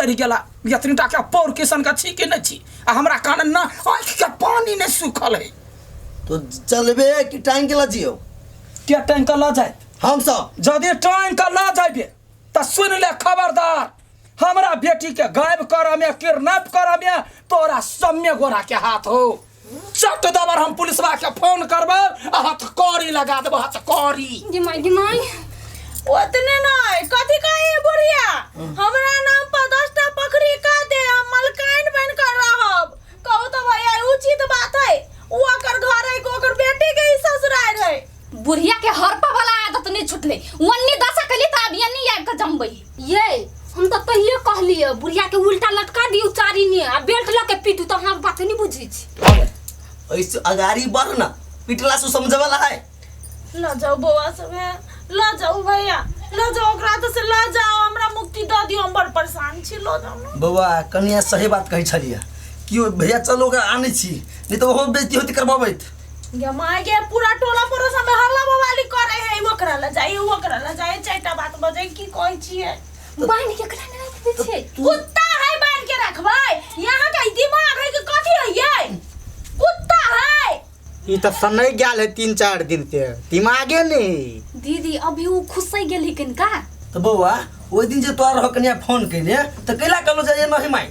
चढ़ि गेला। एतनी टा के पौर किसन के छी कि नहि छी, आ हमरा कान न आँखि के पानी नहि सूखल है। तो चलबे कि टांग के लऽ जियौ? के टांग के लऽ जायत? हम सब। यदि टांग के लऽ जाबे तऽ सुनि ले खबरदार, हमरा बेटी के गायब करऽ में, किडनैप करऽ में तोरा सम्य गोरा के हाथ हो। चट दबर हम पुलिसवा के फोन करबै आ हथकड़ी लगा देबो, हथकड़ी। गिमाई गिमाई ओतने नहीं, कथी कही बुढ़िया, हमरा नाम पर 10टा बकरी का दे, हम मलकाइन बन कर रहब। कहू तो भैया उचित बात है? उ ओकर घर है, ओकर बेटी के ही ससुराल है। बुढ़िया के हरपा वाला आदत नहीं छुटले, वन्नी दशा कली त अब यन्नी आबि के जमबै। ये हम त कहियो कहलिए बुढ़िया के उल्टा लटका दियो चारी ने आ बेल्ट ल के पीटू, त अहाँ बात नहीं बुझै छी। ऐसे अगाड़ी बढ़ ना, पिटला से समझे वाला है। ल जाओ बौआ सब है, ल जाओ भैया, ल जाओ ओकरा तो से ल जाओ, हमरा मुक्ति द दियो, हम बड़ परेशान छी, ल जाओ ना। बौआ कनिया सही बात कहै छलियै कि भैया चलो ओकरा आनै छी, नहीं तो ओहो बेइज्जती होती करबबैत। गे माय गे, पूरा टोला पड़ोस में हल्ला बवाली करे है, ओकरा ल जाई, ओकरा ल जाई, चारिटा बात बजै की कहै छियै। बान्हि के एकरा ने राखि दै छै। कुत्ता है बान्हि के रखबै, यहाँ के दिमाग है कि कथी है ये? कुत्ता है। ई तऽ सनै गेल है 3-4 दिन से, दिमागे नहीं। दीदी अभी उ खुसै गेल है कनिका। तऽ बौआ ओहि दिन जे तोरा रह कनिया फोन केने तऽ कैला कहलो जाइए नहीं माई?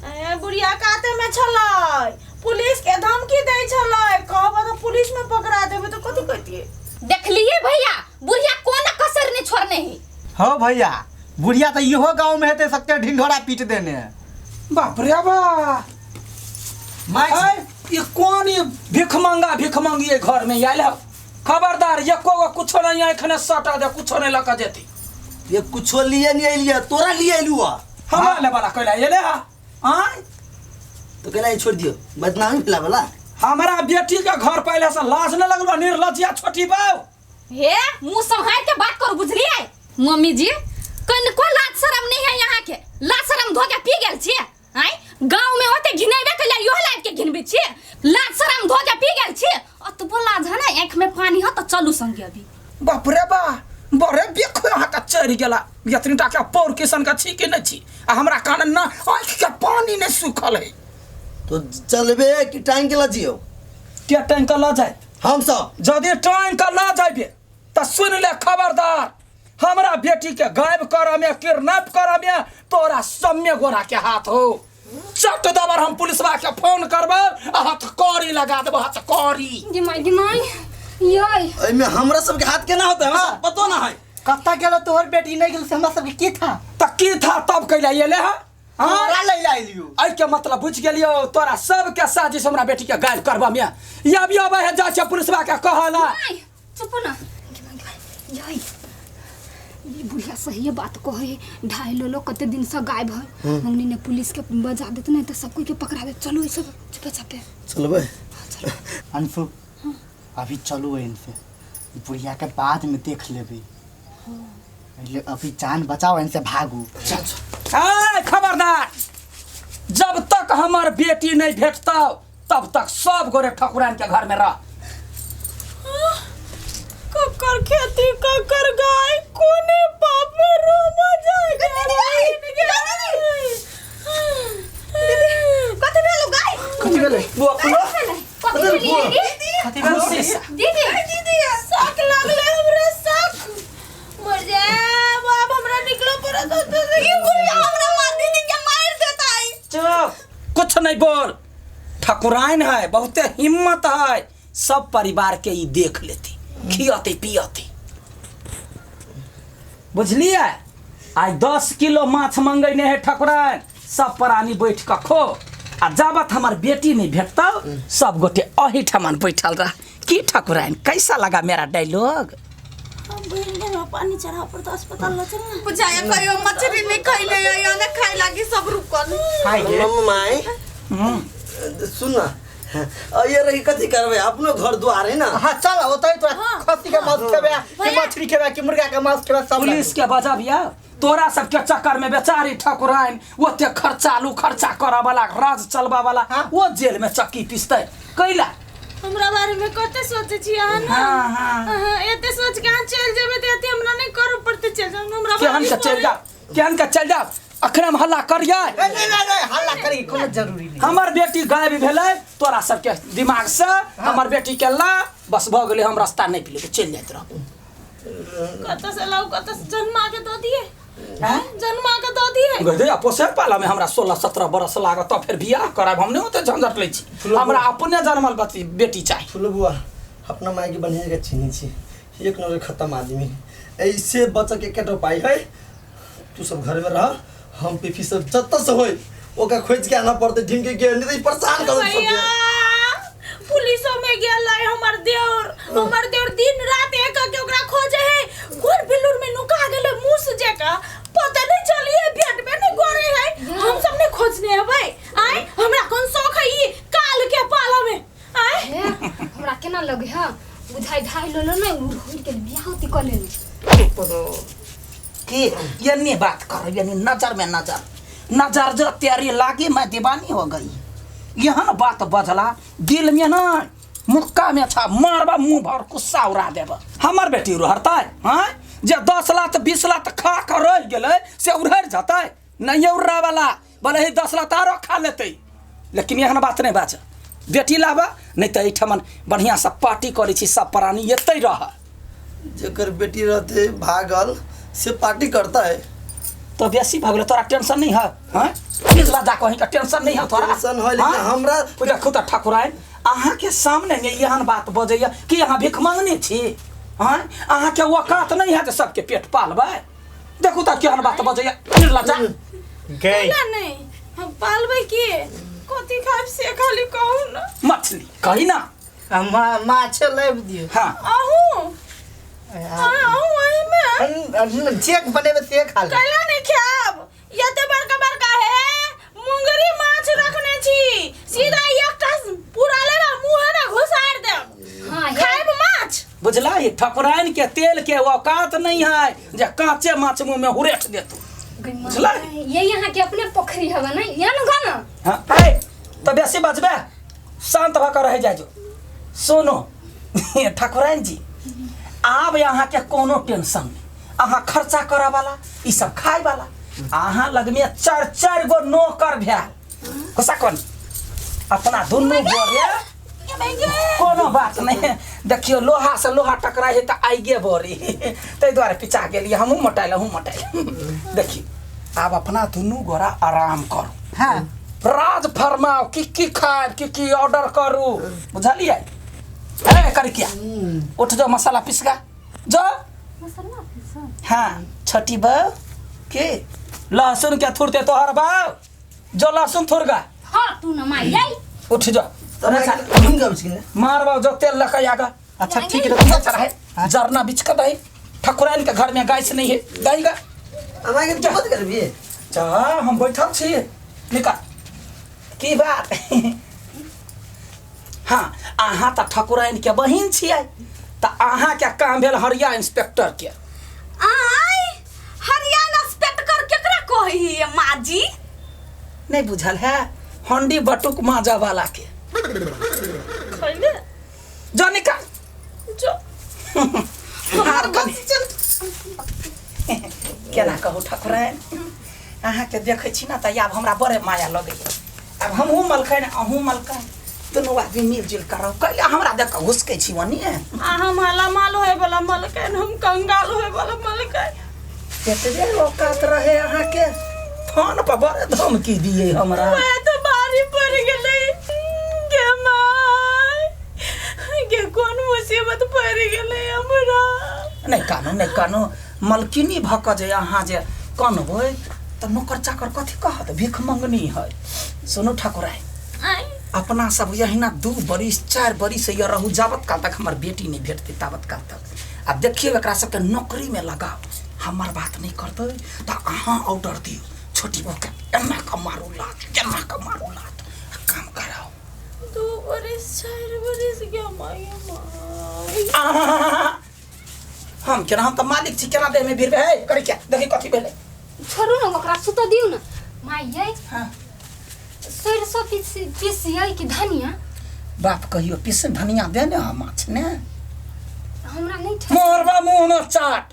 ए बुढ़िया काते में छलै, पुलिस के धमकी दै छलै, कहब तऽ पुलिस में पकड़ा देबै, तऽ कथी कहतियै? देखलिए भैया बुढ़िया कोन कसर नहीं छोड़ने है। हाँ भैया बुढ़िया तो इहो गांव में हेतै सकते ढिंढोरा पीट देने। बाप रे बा माई ऐ, ई कोन ई भिखमंगा भिखमंगी एहि घर में आयल है? खबरदार एको गो कुछो नहीं एखने सटा दे, कुछो नहीं लऽ के जेती। ये कुछो लिए नहीं अलिए, तोरा लिए अयलू हँ। हमरा ले वाला कैला एले हा? आँय तो कैला ई छोड़ दियो बदनामी फैला वाला। हमरा बेटी के घर पहले से लाज न लगलो निर्लज्जिया छोटी बाऊ। हे मुंह संभाल के बात करू बुझलिए मम्मी जी, कनको लाज शरम नहीं है यहाँ के, लाज शरम धो के पी गेल छिए। आँय गांव में ओते घिनेबे कैला यो लाज के घिनबे छिए, लाज शरम धो के पी गेल छिए। अतबो लाज है ना, आँख में पानी है तो चलू संगे अभी। बाप रे बा बड़े बेख अहाँ के चढ़ि गेला, एतनी टा के पौर किसन के छी कि नहि छी, आ हमरा कान न आँखि के पानी नहि सूखल है। तो चलबे कि टांग के लऽ जियौ? के टांग के लऽ जायत? हम सब। यदि टांग के लऽ जाबे तऽ सुनि ले खबरदार, हमरा बेटी के गायब करऽ में, किडनैप करऽ में तोरा सम्य गोरा के हाथ हो। चट दबर हम पुलिसवा के फोन करबै आ हथकड़ी लगा देबो, हथकड़ी। गिमाई गिमाई ये एहिमे हमरा सबके हाथ केना होतै, हमरा सब पतो ना है। कतऽ गेलो तोहर बेटी नहीं गेल से हमरा सबके की था? तऽ की था तब कैला एले हा? हाँ? तोरा लै ला एलियो। एहि के मतलब बुझि गेलियो तोरा सबके साजिश हमरा बेटी के गायब करबा में। ये अभी अबै है जाइ छै पुलिसवा के कहला। माय चुप ना। गिमाई ये बुढ़िया सही बात कहे, ढाई लो लो कते दिन से गायब है, हमनी ने पुलिस के बजा देते नहीं तो सब कोई के पकड़ा दे। चलो ये सब चुपे चापे चलबै। अंशु अभी चलू इनसे, बुढ़िया के बाद में देख लेबे, पहले अभी जान बचाओ इनसे भागू। ए खबरदार, जब तक हमर बेटी नहीं भेटतौ तब तक सब गोरे ठकुरान के घर में रह। ककर खेती ककर गाय कोने पाप में रोमा जाय। दीदी कथी भेलो गाय? कथी भेलै बुआ? कथी भेलै कथी भेलै? दीदी दीदी शक लागले हमरा, शक मर जाए बाप, हमरा निकलो पड़त। ये बुढ़िया हमरा मार दीदी के मार देता। चुप, कुछ नहीं बोल। ठकुराइन है, बहुते हिम्मत है, सब परिवार के ई देख लेती, खियती पियती, बुझलिए? आइ 10 किलो माछ मंगेने है ठकुराइन, सब प्राणी बैठ कऽ खो, आ जाबत हमर बेटी नहीं भेटतौ सब गोटे अही ठमन बैठल रह। की ठकुराइन कैसा लगा मेरा डायलॉग? बहन के हमरा पानी चढ़ा पर तो अस्पताल ल चल ना। बुझाया कहियो मछली नहीं खैले या ना खाए लागी सब रुकल। खाइ गे। माई सुन ना, ये रही कथी करबै, अपनो घर द्वार है ना। हाँ चल ओतै तोरा खस्सी के मांस खेबे कि मछली खेबे कि मुर्गा के मांस खेबे सब। पुलिस के बजबिया तोरा सबके चक्कर में बेचारी ठकुराइन ओते खर्चालू खर्चा करऽ वाला राज चलबा वाला हाँ। वो जेल में चक्की पिसतै कैला? हमरा बारे में कते सोचे छी अहाँ ना? हाँ, हाँ। अहाँ एते सोच के अहाँ चलि जेबै तऽ एते हमरा नहि करऽ पड़तै, चलि जाउ हमरा केहन के चलि जाओ, केहन के चलि जाओ। अखने हम हल्ला करियै। नहीं नहीं नहीं, हल्ला करे के कोनो जरूरी नहीं। हमर बेटी गायब भेलै तोरा सबके दिमाग से। हमर बेटी के ला बस भऽ गेलै, हम रास्ता नहीं पिलेबै, चलि जाइत रहब। कतऽ से लाउ, कतऽ से जन्मा के दऽ दिए, जन्मा के दऽ दिए। गई दे पोसे पाला में हमरा 16-17 बरस लागत तब फिर बियाह कराब। हम नहीं होते झंझट लै छी, हमरा अपने जन्मल बच्ची बेटी चाही। फुलो बुआ अपना माय के बढ़िया के चिन्है छी, एक नंबर खत्म आदमी। ऐसे बच्चा के केटा उपाय है, तू सब घर में रह, हम पीफी सब जत्ता से होई ओका खोज के आना पड़ते ढीम के, नहीं तो ई परेशान कर भैया पुलिसो में गेल है हमर देवर, हमर देवर दिन रात एक के ओकरा खोजे है। कोन बिलुर में नुका गेले मूस जेका पता नहीं चलिए, पेट में नहीं गोरे है। हम सब नहीं खोजने है भाई। आय हमरा कोन शौक है ई काल के पाला में। आय हे, हमरा केना लगे है बुझाई ढाई लो नहीं उड़ उड़ के बियाह होती कर लेनु। के ये बात करो, यानी नजर में नजर नजर जो तेरी लागी मैं दीवानी हो गई। यहन बात बजला दिल में ना मुक्का में छा मारबा मुंह भर गुस्सा उड़ा देब। हमर बेटी उड़हरतै हाँ, जे 10 लाख 20 लाख खा कर रह गेलै से उड़हर जतै नहीं उड़रा वाला, भले ही 10 लाख आरो खा लेतै, लेकिन एहन बात नहीं बाज। बेटी लाबा नहीं तो एहिठमन बढ़िया से पार्टी करै छी सब प्राणी एतै रह। जेकर बेटी रहते भागल से पार्टी करता है तो बेसी भगले तोरा टेंशन नहीं है हाँ? निकला जा कहीं का टेंशन नहीं है तोरा। टेंशन है, लेकिन हाँ? हमरा- ओ देखू तऽ ठाकुराइन अहाँ के सामने में एहन बात बजैया कि अहाँ भीख मंगने छी हाँ? अहाँ के औकात नहीं है जे सबके पेट पालबै। देखू तऽ केहन बात बजैया, निकला जा। गई ना नहीं हम पालबै के कथी खाइब से खाली कहू ना। मछली कही ना, माछ लाबि दियौ। हाँ अहूँ अहूँ वही में चेक बनेबै से खा ले। कैला नहीं खायब, एते बड़का बड़का है मुंगरी माछ रखने छी, सीधा एकटा पूरा लेबा मुँह में घुसार देब। हाँ हे, खायब माछ। बुझला ये ठाकुराइन के तेल के औकात नहीं है जे कांचे माछ मुंह में हुरेठ देतू। गई माँ, बुझला? ये यहाँ के अपने पोखरी हवे ना, यहाँ न गा ना। हाँ ए तो बेसी बजबे शांत भऽ कऽ रह जाय जो। सुनो ठाकुराइन जी आब यहाँ के कोनो टेंशन नहीं, अहाँ खर्चा करऽ वाला ई सब खाय वाला, अहाँ लगमे 4-4 गो नौकर भेल। गुस्सा कोन अपना दुनू गोरे कोनो बात नहीं। देखियो लोहा से लोहा टकराइ है तऽ आइगे बरी, ताहि दुआरे पिचा गेलियै हमहूँ मोटाइल अहूँ मोटाइल। देखियो आब अपना दुनू गोरा आराम करू, हाँ राज फरमाओ की की खायब की की ऑर्डर करू, बुझलियै? ए करिकिया उठ जाओ मसाला पिस गा जो। मसाला पीसा? हाँ छोटी बहू के लहसुन के थुरते तोहर बाऊ जो लहसुन थुरगा। हाँ तू न माई आई उठ जाओ मार बाऊ जो तेल लगा आगा। अच्छा ठीक है, अच्छा रहे जरना बिछ कर दही, ठकुराइन के घर में गाय से नहीं है दही गा। हमारे के मत करबी जा हम बैठल छी निकाल की बात। हाँ अहाँ तऽ ठकुराइन के बहिन छियै तऽ अहाँ के काम भेल हरिया इंस्पेक्टर के। आय हरिया इंस्पेक्टर केकरा कहै है माँ जी? नहीं बुझल है, हंडी बटुक माजा वाला के। खैले जो निकाल जो आर कनी केना कहू ठाकुराइन अहाँ के देखै छी ना तऽ आब हमरा बड़े माया लगैया। आब हमहूँ मलकाइन अहूँ मलकाइन दुनू आदमी मिलजुल कर रहू। कैले हमरा देख कऽ घुसकै छी ओनी। आ हम मालामाल होए वाला मलकाइन, हम कंगाल होए वाला मलकाइन। एतबे औकात रहे अहाँ के, फोन पर बड़े धमकी दिए हमरा। मैं तो भारी पड़ गेलै गे माय, गे कोन मुसीबत पड़ गेलै हमरा। नहीं कानू नहीं कानू, मलकिनी भऽ कऽ जे अहाँ जे कनबै तऽ नौकर चाकर कथी कहत, भीख मंगनी है। सुनू ठाकुराइन अपना सब यहिना 2 बरिस 4 बरिस ये रहू जाबत काल तक हमर बेटी नहीं भेटतै ताबत काल तक। आब देखियौ एकरा सबके नौकरी में लगाओ, हमर बात नहीं करतै तऽ अहाँ ऑर्डर दियौ छोटी बहू के एना कऽ मारू लात एना कऽ मारू लात आ काम कराओ। 2 बरिस 4 बरिस गे माय माय। हम केना, हम तऽ मालिक छी केना देह में भिड़बै। हे करी क्या देखी कथी भेलै। छोड़ू ना ओकरा सुतऽ दियौ ना माय। ये हाँ सरसों पीसियै कि धनिया? बाप कहियो पीस धनिया दे ने माछ ने हमरा नहीं मोरबा मुंह में चाट।